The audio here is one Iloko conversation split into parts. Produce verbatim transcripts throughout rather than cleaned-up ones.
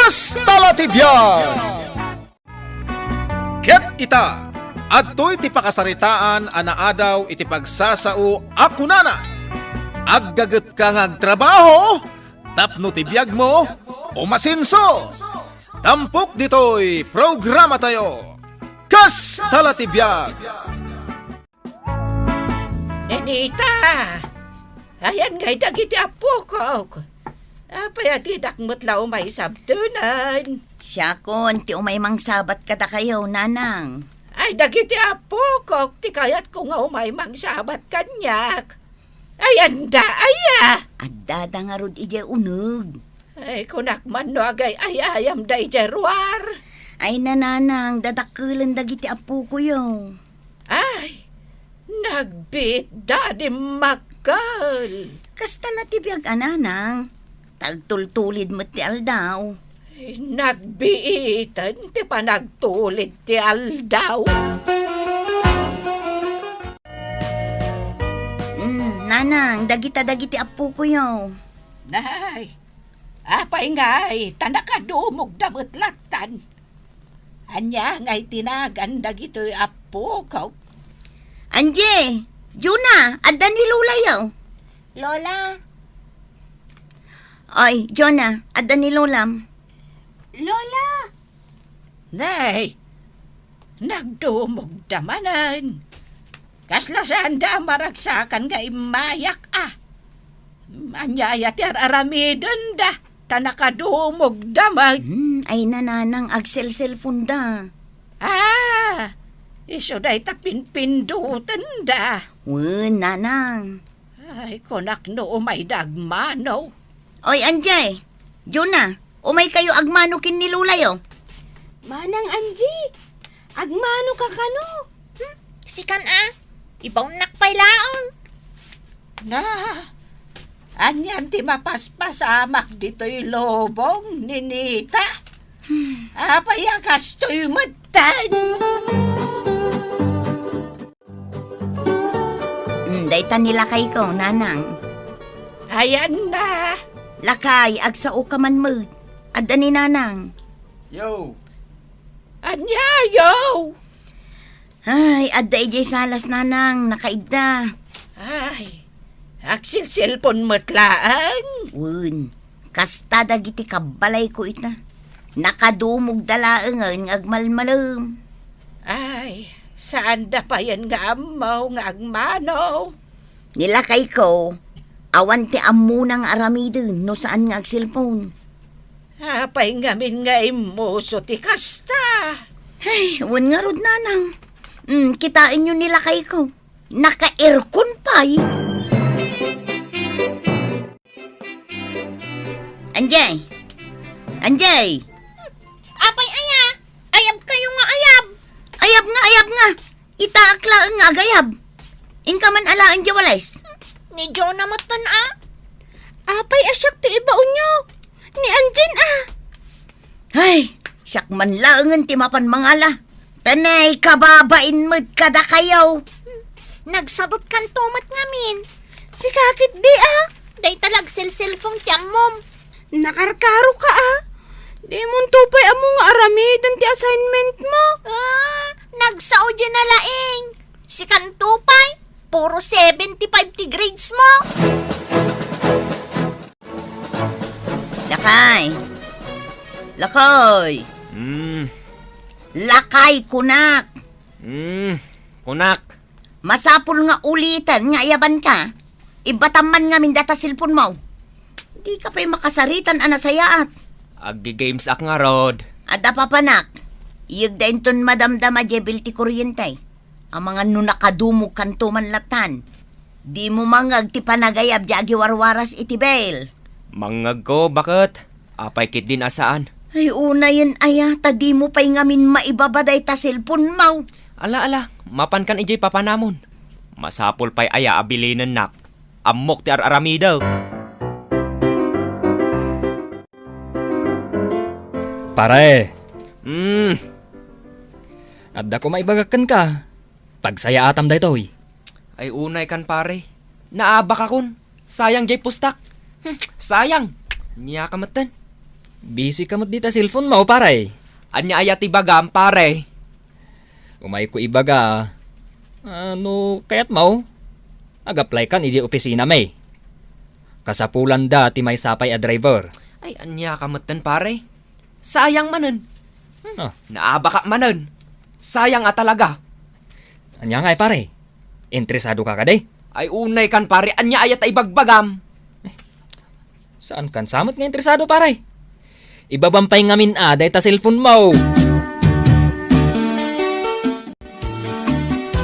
Kasta la ti biag! Ket ita, adtoy ti pakasaritaan a naadaw iti pagsasao a kunana, "Aggagetka nga agtrabaho tapno ti biagmo umasenso." Tampok ditoy programatayo, Kasta la ti biag! Nenita! Ayan ngay dagiti appokok. Apay a didak met la umay sabtenen? Siakon ti umay mangsabat kadakayo, nanang. Ay, dagiti appokok ti kayatko nga umay mangsabat kaniak. Ayanda aya? Addada ngarud idiay uneg. Ay, kunak man no agay-ayayamda idiay ruar. Ay, nanang, dadakelen dagiti appokoyo. Ay, nagbiitda dimmakkel. Kasta la ti biag a nanang. Ta agtultulid met ti aldaw. Ay, nagbiiten ti panagtulid ti aldaw. Mm, nanang, dagita dagiti appokoyo. Nay, apay ngay, ta nakadumogda met lattan. Ania ngay ti nagan dagitoy appokok? Angie, Juna, adda ni Lolayo. Lola. Oy, Juna, adda ni Lolam. Lola! Nay, nagdumogda manen. Kasla saanda a maragsakan nga immayak a. Ania aya ti ar-aramidenda, ta nakadumogda met. Hmm, ay nanang agselselponda. Ah, isu dayta pinpindutenda. Wen, nanang. Ay, kunak no umayda agmano. Oy, Angie, Juna, umaykayo agmano ken ni Lolayo. Manang Angie, agmano ka kano? Hmm, sikan a, ibaonnak pay laeng. Na, anian ti mapaspasamak ditoy lubong, Nenita? Hmm. Apay a kastoy metten? Mm, dayta ni lakayko, nanang. Ayanna. Lakay, agsaoka man met. Adda ni nanang. Yo. Ania, yo? Ay, adda idiay salas, nanang, nakaidda. Ay, agsilsilpon met laeng. Wen. Kasta dagiti kabbalayko ita. Nakadumogda laengen nga agmalmalem. Ay, saanda payen nga ammo nga agmano. Ni lakayko, awan ti ammona nga aramiden no saan nga agselpon. Apay ngamin nga immuso ti kasta? Ay, wen ngarud, nanang. Mm, kitaenyo ni lakayko. Naka-aircon pay. Anjay! Anjay! Apay aya? Ayab kayo nga ayab! Ayab nga, ayab nga! Itaak laeng nga agayab. Inka man alaen di walis. Ni Jonah met tan a. Apay a siak ti ibaonyo? Ni Anjin a. Ay, siak man laengen ti mapan mangala. Tanay, kababain met kadakayo. Nagsabot kanto met ngamin. Sika ketdi a. Dayta la agselselpon ti ammom. Nakarkaro ka a. Di monto pay ammo nga aramiden ti assignment mo. Ah, nagsao di nalaing. Sikanto pay, puro seventy-five ti grades mo. Lakay. Lakay. Hmm. Lakay, kunak. Hmm, kunak. Masapul nga uliten nga ayabanka. Ibatam man ngamin data cellphone mo. Dika pay makasaritan a nasayaat. Aggi-games ak ngarud. Adda papanak. Iyegda inton madamdama diay bill ti kuryente. Amangan no nakadumog kanto man latan. Dimo mangngeg ti panagayab diay agiwarwaras iti bill. Mangngegko, baket. Apay ketdin a saan? Ay, unayen aya, ta dimo pay ngamin maibaba dayta cellphone mo. Ala, ala, mapankan idiay papanamon. Masapul pay aya a bilinennak? Ammok ti ar-aramidek. Pare. Hmm. Adda ko maibagak kenka. Pagsayaatam daytoy. Ay, unay kan, pare. Naabakakon. Sayang jay pustak. Hmm, sayang. Nia ka metten. Busy ka met dita cellphone mo, pare. Ania aya ti bagam, pare? Umayko ibaga, ah, no kayat mo, ag-apply kan idiay opisina mi. Kasapulan da ti maysa pay a driver. Ay, ania ka metten, pare? Sayang manen. Hmm, ah. Naabakak manen. Sayang a talaga. Ania ngay, pare? Interesado ka kadi? Ay, unay kan, pare. Ania aya ta ibagbagam? Saan kan samet nga interesado, pare? Ibabam pay ngamin a dayta cellphone mo.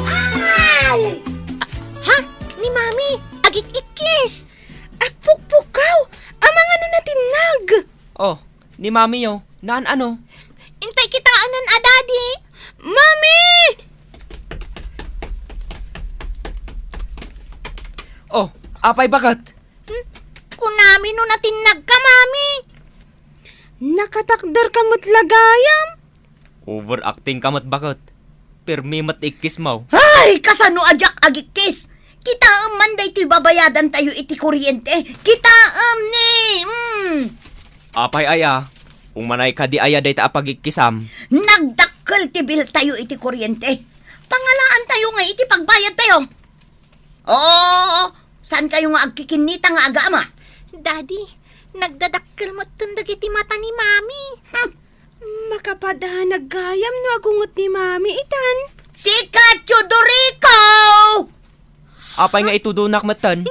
Ay! Ha? Ni Mami, agik-ikkis! Agpukpukaw! Amangano natinnag? Oh, ni Mami yo, naan ano? Intay kitaenan a Daddy! Mami! Oh, apay baket? Hmm? Kunami no natinnag ka, Mami. Nakatakder ka met la gayam. Overacting ka met baket. Permi met ikkis mo. Ay, kasano a diak agikkis? Kitaem man daytoy babayadantayo iti kuryente. Kitaem ni, mm. Apay aya, umanay kadi aya dayta a pagikkisam? Nagdakkel ti bill tayo iti kuryente. Pangalaantayo nga iti pagbayadtayo. Oo, saan kayo nga agkikinnita nga agama? Daddy, nagdadakkel metten dagiti mata ni Mami. Hmm. Makapadanag gayam no agunget ni Mami itan. Sika, Teodorico! Apay nga itudonak metten?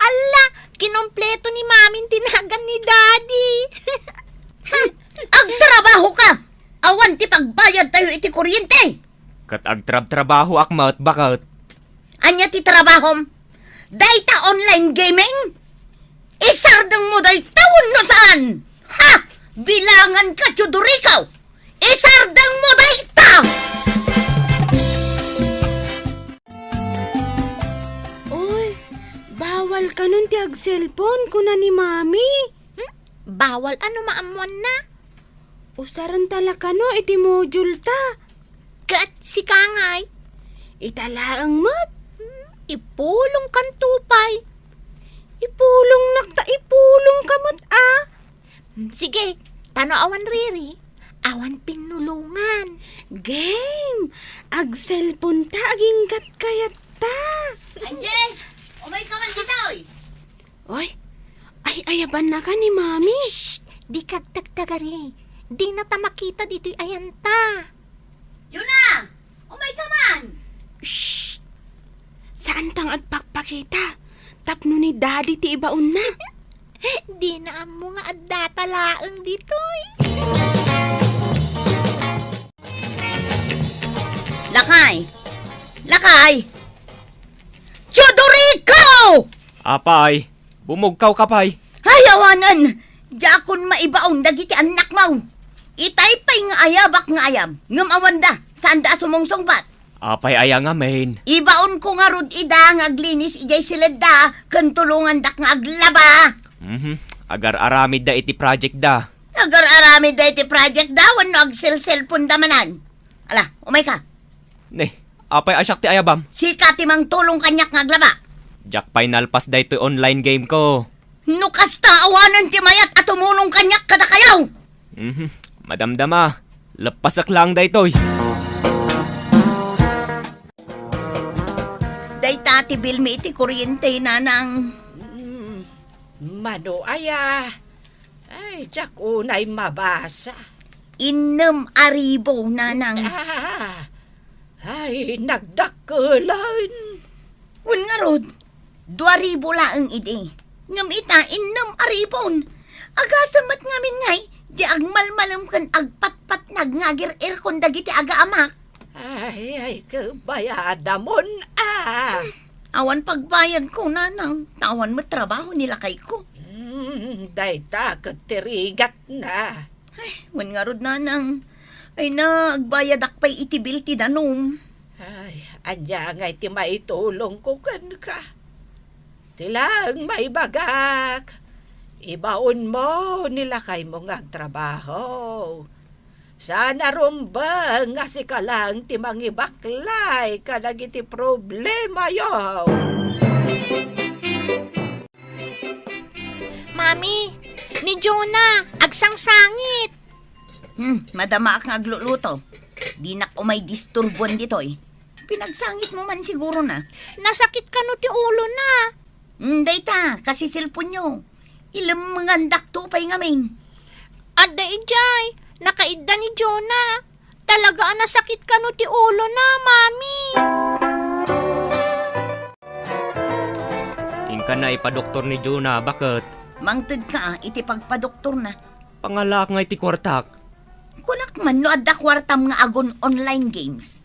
Alla, kinompleto ni Mami ti nagan ni Daddy. Hmm, agtrabaho ka! Awan ti pagbayadtayo iti kuryente! Ket agtrabtrabahoak met, baket. Ania ti trabahom? Dayta online gaming? Isardengmo dayta wenno saan? Ha! Bilangan ka, Teodorico! Isardengmo dayta! Oy, bawal kanon ti agselpon, kuna ni Mami. Hmm? Bawal a no maammuanna? Usarenta la kano iti module ta. Ket sika ngay? Ita laeng met. Hmm, ipulongkanto pay. Ipulongnak ta ipulongka met a. Hmm, sige, ta no awan riri, awan pinnulongan. Game! Agselpon ta aginggat kayat ta. Anjay, umay ka man ditoy. Oy, ay-ayabanna ka ni Mami. Shh! Dika agtagtagari. Dina ta makita ditoy ayanta. Juna! Umay ka man! Shh! Saan tang agpakpakita? Tapno ni Daddy ti ibaonna. Dina ammo nga addata laeng ditoy. Lakay! Lakay! Teodorico! Apay, bumugkaw ka pay. Ay, awanen! Diakon maibaon dagiti annakmo. Itay pay nga ayabak nga ayab, ngem awanda, saanda a sumungsungbat. Apay aya ngamin? Ibaonko ngarud ida nga aglinis idiay siledda, ken tulongandak nga aglaba. Mhm. Agar-aramidda iti projectda. Agar-aramidda iti projectda, wenno agselselponda manen. Ala, umay ka. Ne, apay a siak ti ayabam? Sika ti mangtulong kaniak nga aglaba. Diak pay nalpas daytoy online game ko. No kasta, awanen ti mayat a tumulong kaniak kadakayo. Mhm. Madamdama, leppasek laeng daytoy. Dayta ti bill mi iti kuryente, nanang. Mm, mano aya? Ay, diak unay mabasa. Innem a ribu, nanang. Ah, ay, nagdakkelen. Wen ngarud, dua ribu laeng idi. Ngem ita, innem a ribun. Agasem met ngamin ngay, di agmalmalem ken agpatpatnag nga agir-irkon dagiti agaamak. Ay, ay, kabayadamon, ah. Hmm, awan pagbayadko, nanang. Ta awan met trabaho ni lakayko. Hmm, dayta ket ti rigatna. Ay, wen ngarud, nanang. Ay na, agbayadak pay iti bill ti danum. Ay, ania ngay ti maitulongko kenka? Ti laeng maibagak, ibaonmo ni lakaymo nga agtrabaho. Saan a rumbeng nga sika laeng ti mangibaklay kadagiti problemayo. Mami, Ni Jonah, agsangsangit. Hmm, madamaak nga agluluto. Dinak umay disturbuan ditoy. Pinagsangit mo man siguro na. Nasakit kano ti ulo na. Hmm, dayta, kasi cellphone-yo. Ilemmengandak to pay ngamin. Adda idiay, nakaidda ni Jonah. Talaga a nasakit kano ti ulo na, Mami. Inka na ipadoktor ni Jonah, baket? Mangted ka iti pagpadoktor na. Pangalaak nga iti kuartak. Kunak man no adda kuartam nga agun online games.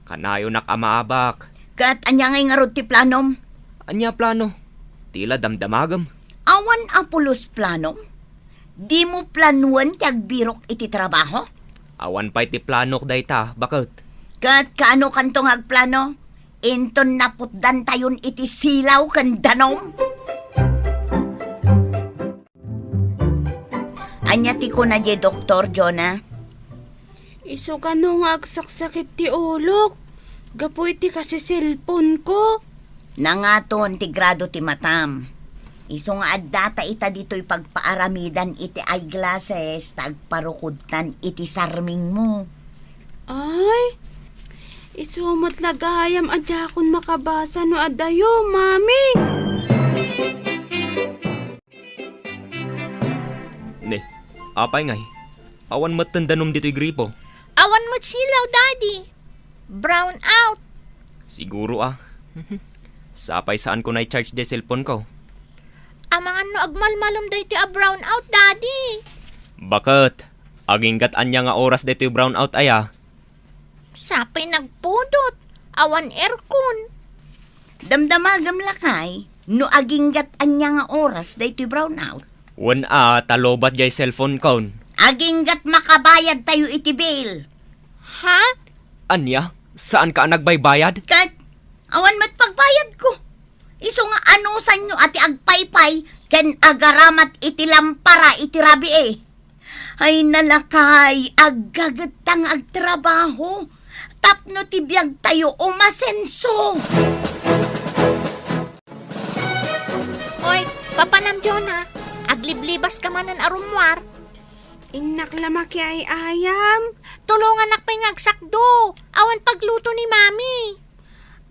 Kanayonak a maabak. Ket ania ngay ngarud ti planom? Ania plano? Tila damdamagem. Awan a pulos planom? Dimo planoen ti agbirok iti trabaho? Awan pay ti planok dayta, baket. Ket kaano kanto nga agplano? Inton naputdantayon iti silaw ken danum? Ania ti kuna diay doktor, Jonah? Isu kano nga agsaksakit ti ulok gapu iti kasi cellphone-ko. Nangaton ti grado ti matam. Isu nga addata ita ditoy pagpaaramidan iti eyeglasses ta agparukodtan iti sarmingmo. Ay, isu met la gayam a diakon makabasa no adayo, Mami. Ne, apay ngay? Awan metten danum ditoy gripo. Awan met silaw, Daddy. Brown out. Siguro, ah. Sapay saanko na i-charge diay cellphone-ko. Amangan no agmalmalum daytoy a brown out, Daddy. Baket? Aginggat ania nga oras daytoy brown out aya? Sapay nagpudot, awan aircon. Damdamagem lakay no aginggat ania nga oras daytoy brown out? Wen a, ta lowbat diay cellphone-kon. Aginggat makabayad tayo iti bill. Ha? Ania? Saanka a nagbaybayad? Ket, awan met pagbayadko. Isu nga anusanyo a ti agpaypay ken agaramat iti lampara iti rabii. Ay, nalakay, aggagetta nga agtrabaho tapno ti biagtayo umasenso. Oy, papanam, Jonah, agliblibas ka manen a rummuar. Innak la makiay-ayam. Tulongannak pay nga agsakdo. Awan pagluto ni Mami.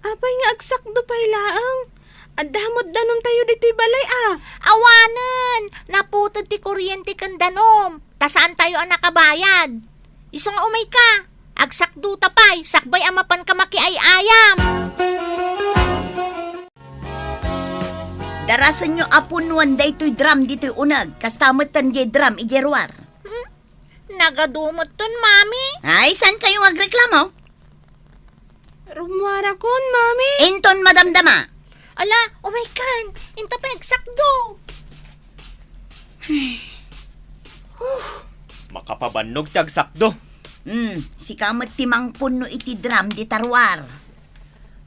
Apay nga agsakdo pay laeng? Adda met danum tayo ditoy balay a. Awanen! Naputed ti kuryente ken danum, ta saan tayo a nakabayad. Isu nga umay ka. Agsakdo ta pay, sakbay a mapan ka makiay-ayam. Darasenyo a punuan daytoy drum ditoy uneg, kasta metten diay drum idiay ruar. Hmm? Nagadumetton, Mami. Ay, saan kayo agreklamo? Rummuarakon, Mami. Inton madamdama. Ala, umay kan. Inta pay agsakdo. Huh. Makapabannog ti agsakdo. Hmm, sika met ti mangpunno iti drum dita ruar.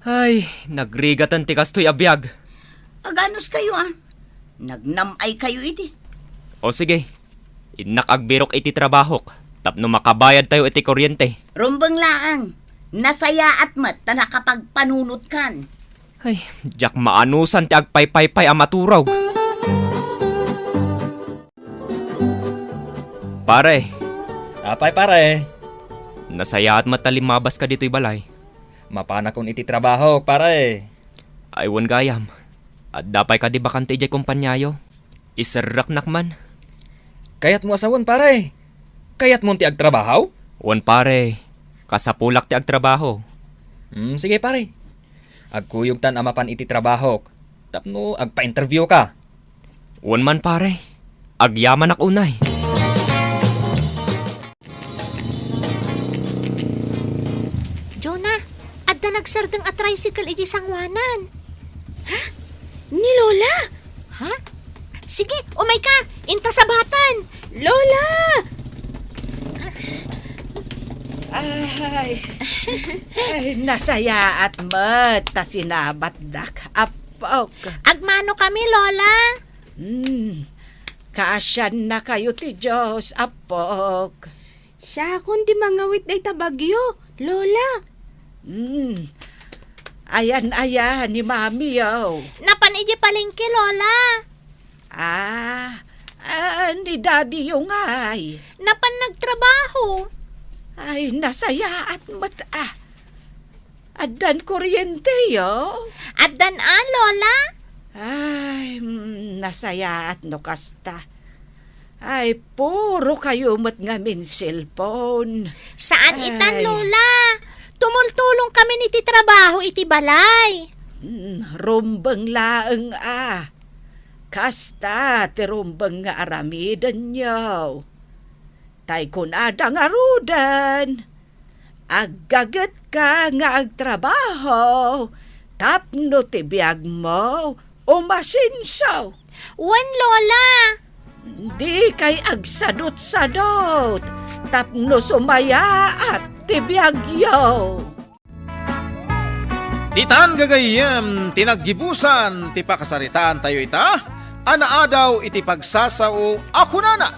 Ay, nagrigatan ti kastoy a biag. Aganus kayo, ah. Nagnam-ay kayo iti. O sige, innak agbirok iti trabahok tapno makabayad tayo iti kuryente. Rumbeng laeng, nasayaat met ta nakapagpanunotkan. Ay, diak maanusan ti agpaypaypay a maturog. Pare. Apay, pare? Nasayaat met ta limmabas ka ditoy balay. Mapanakon iti trabaho, pare. Ay, wen gayam. Adda pay kadi bakante idiay kompaniayo? Iserreknak man. Kayatmo a sawen, pare? Kayatmo ti agtrabaho? Wen, pare. Kasapulak ti agtrabaho. Hmm, sige, pare. Agkuyogtan a mapan iti trabahok tapno agpa-interview ka. Wen man, pare. Agyamanak unay. Jonah, adda nagsardeng a tricycle iti sangoanan. Ha? Ni Lola? Ha? Sige, umay ka. Inta sabatan. Lola! Ay, ay, nasayaat met ta sinabatdak, Apok. Agmano kami, Lola. Hmm, kaasiannakayo ti Dios, Apok. Siakon ti mangawit dayta bagyo, Lola. Hmm. Ayan aya ni Mami, oh. Napan idiay palengke, Lola. Ah, Ah, ni Daddy-yo ngay? Napan nagtrabaho. Ay, nasayaat met, ah. Addan kuryenteyo? Addan a, Lola. Ay, mm, nasayaat no kasta. Ay, puro kayo met ngamin cellphone. Saan itan, Ay. Lola. Tumultulong kami iti trabaho iti balay. Mm, rumbeng laeng a. Kasta ti rumbeng nga aramidenyo. Tay kunada ngaruden, aggagetka nga agtrabaho tapno ti biagmo umasenso. Wen, Lola. Dikay agsadutsadut tapno sumayaat ti biagyo. Ditan gagayyem ti naggibusan ti pakasaritaantayo ita a naadaw iti pagsasao a kunana,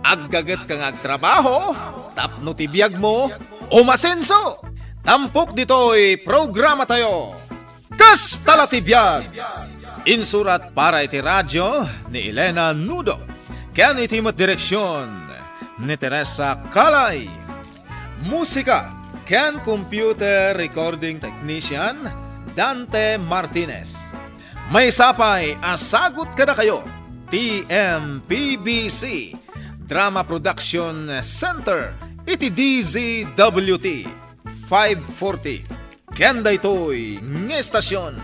"Aggagetka nga agtrabaho tapno ti biagmo umasenso." Tampok ditoy programatayo, Kasta la ti Biag. Insurat para iti radio ni Elena Nudo ken iti met direksion ni Teresa Calay. Musika ken computer recording technician, Dante Martinez. Maysa pay a sagut kadakayo ti M P B C Drama Production Center iti D Z W T five forty. Ken daytoy nga estasion,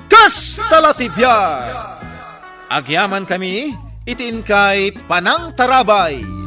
Kasta la ti Biag. Agyamankami iti inkay panangtarabay.